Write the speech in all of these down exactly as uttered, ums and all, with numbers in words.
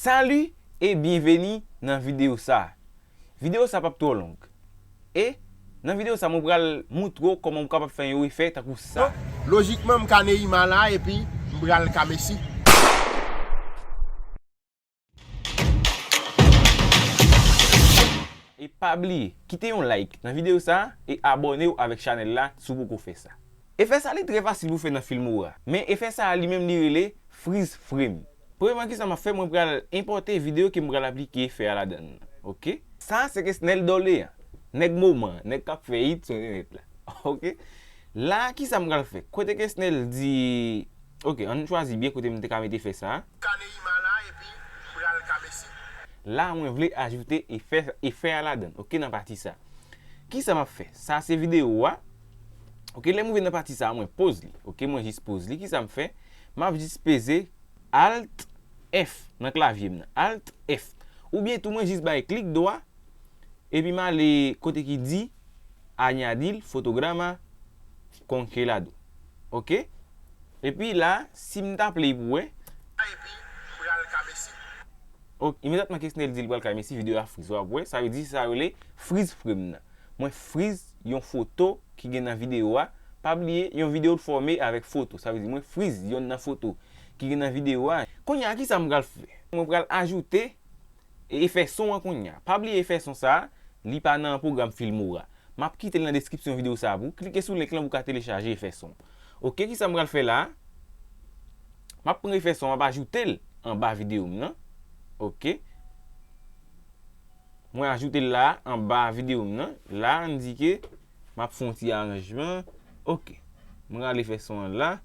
Salut e byenveni nan videyo sa. Videyo sa p ap twò long. E nan videyo sa, mwen pral moutre w kòman w kapab fè yon efè tankou sa. Lojikman, m ka Neymar la, epi m pral ka Messi. E pa bliye, kite yon like nan videyo sa e abòne w avèk chanèl la si w poko fè sa. Efè sa li trè fasil pou fè nan Filmora, men efè sa li menm li rele freeze frame. Premyèman, kisa m ap fè? Mwen pral enpòte videyo ke m pral aplike efè a ladan l. Oke? Sa se Kesnel Dorlean, nèg moman, nèg k ap fè hit sou entènèt la. Oke? La, kisa m pral fè? Kote Kesnel di, oke, ann chwazi byen kote m te ka mete efè sa. Ka Neymar la, epi m pral ka Messi. La, mwen vle ajoute efè, efè a ladan, oke, nan pati sa. Kisa m ap fè? Sa se videyo a. Oke, lè m rive nan pati sa, mwen poz li. Oke, mwen jis poz li. Kisa m fè? M ap jis peze Alt F nan klavye m nan. Alt F. Oubyen tou mwen jis bay klik dwa, epi m ale kote ki di añadir fotograma congelado. Oke? Epi la, si m ta play pou wè. Epi m pral ka Messi. Ok, imedyatman Kesnel di l pral ka Messi, videyo a freeze. W ap wè, sa vle di sa rele freeze frame nan. Mwen freeze yon foto ki gen nan videyo a. Pa bliye, yon videyo fòme avèk foto. Sa vle di mwen freeze yonn nan foto ki gen nan videyo a. Kounye a, kisa m pral fè? Mwen pral ajoute efè son an kounye a. Pa bliye efè son sa a, li pa nan pwogram Filmora. M ap kite l nan deskripsyon videyo sa a pou w. Klike sou link lan pou w ka telechaje efè son. Ok, kisa m pral fè la a? M ap pran efè son an, m ap ajoute l anba videyo m nan. Ok. Mwen ajoute l la anba videyo m nan. La, ann di ke m ap fè yon ti aranjman. Ok. Mwen rale efè son an la.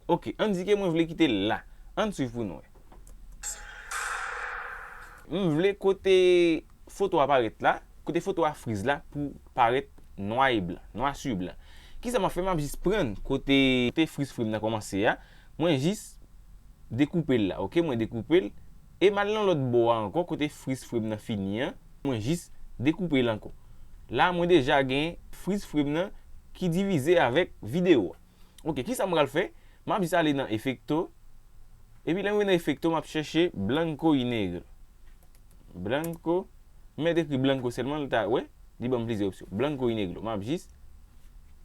Ok, ann di ke mwen vle kite l la. Ann swiv pou nou wè. M vle kote foto a parèt la, kote foto a freeze la pou parèt nwa e blan, noir sur blanc. Kisa m ap fè? M ap jis pran kote, kote freeze frame nan kòmanse a. Mwen jis dekoupe l la, ok? Mwen dekoupe l. E m al nan lòt bò a ankò, kote freeze frame nan fini an. Mwen jis dekoupe l ankò. La, mwen deja gen freeze frame nan ki divize avèk videyo a. Ok, kisa m pral fè? M ap jis ale nan efekto. Epi lè m rive nan efekto, m ap chèche blanco y negro. Blanco, m mèt ekri blanco sèlman, l ta, wè, li ban m plizyè opsyon. Blanco y negro. M ap jis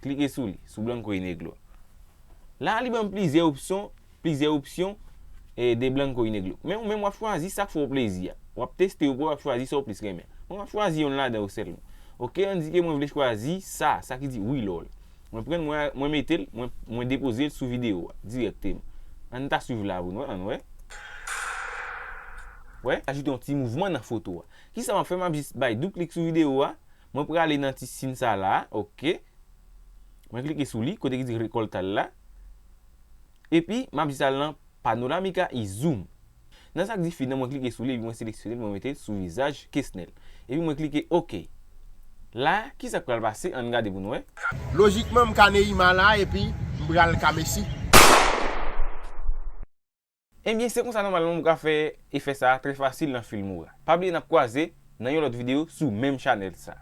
klike sou li, sou blanco y negro. La, li ban m plizyè opsyon, plizyè opsyon, eh, de blanco y negro. Men ou menm w ap chwazi sa k fè w plezi a. W ap teste yo pou w, w ap chwazi sa w plis renmen. Mwen, m ap chwazi yonn ladan yo sèlman. Ok, ann di ke mwen vle chwazi sa, sa ki di reload. Mwen pran l, mwen, mwen mete l, mwen, mwen depoze l sou videyo a, dirèkteman. Ann ta swiv la pou nou, ann wè. Wè, ajoute yon ti mouvman nan foto a. Kisa m ap fè? M ap jis bay doub klik sou videyo a. Mwen prale nan ti siy sa la, ok. Mwen klike sou li, kote ki di recortar la. Epi, m ap jis al nan Panorámica y Zoom. Nan sa k di fin nan, mwen klike sou li, epi mwen seleksyone l, mwen mete l sou vizaj Kesnel. Epi mwen klike ok. La, kisa k pral pase? Ann gade pou nou wè. Lojikman, m ka Neymar la, epi m pral ka Messi. Ebyen, se konsa nòmalman ou ka fè efè sa a trè fasil nan Filmora. Pa bliye n ap kwaze nan yon lòt videyo sou menm chanèl sa.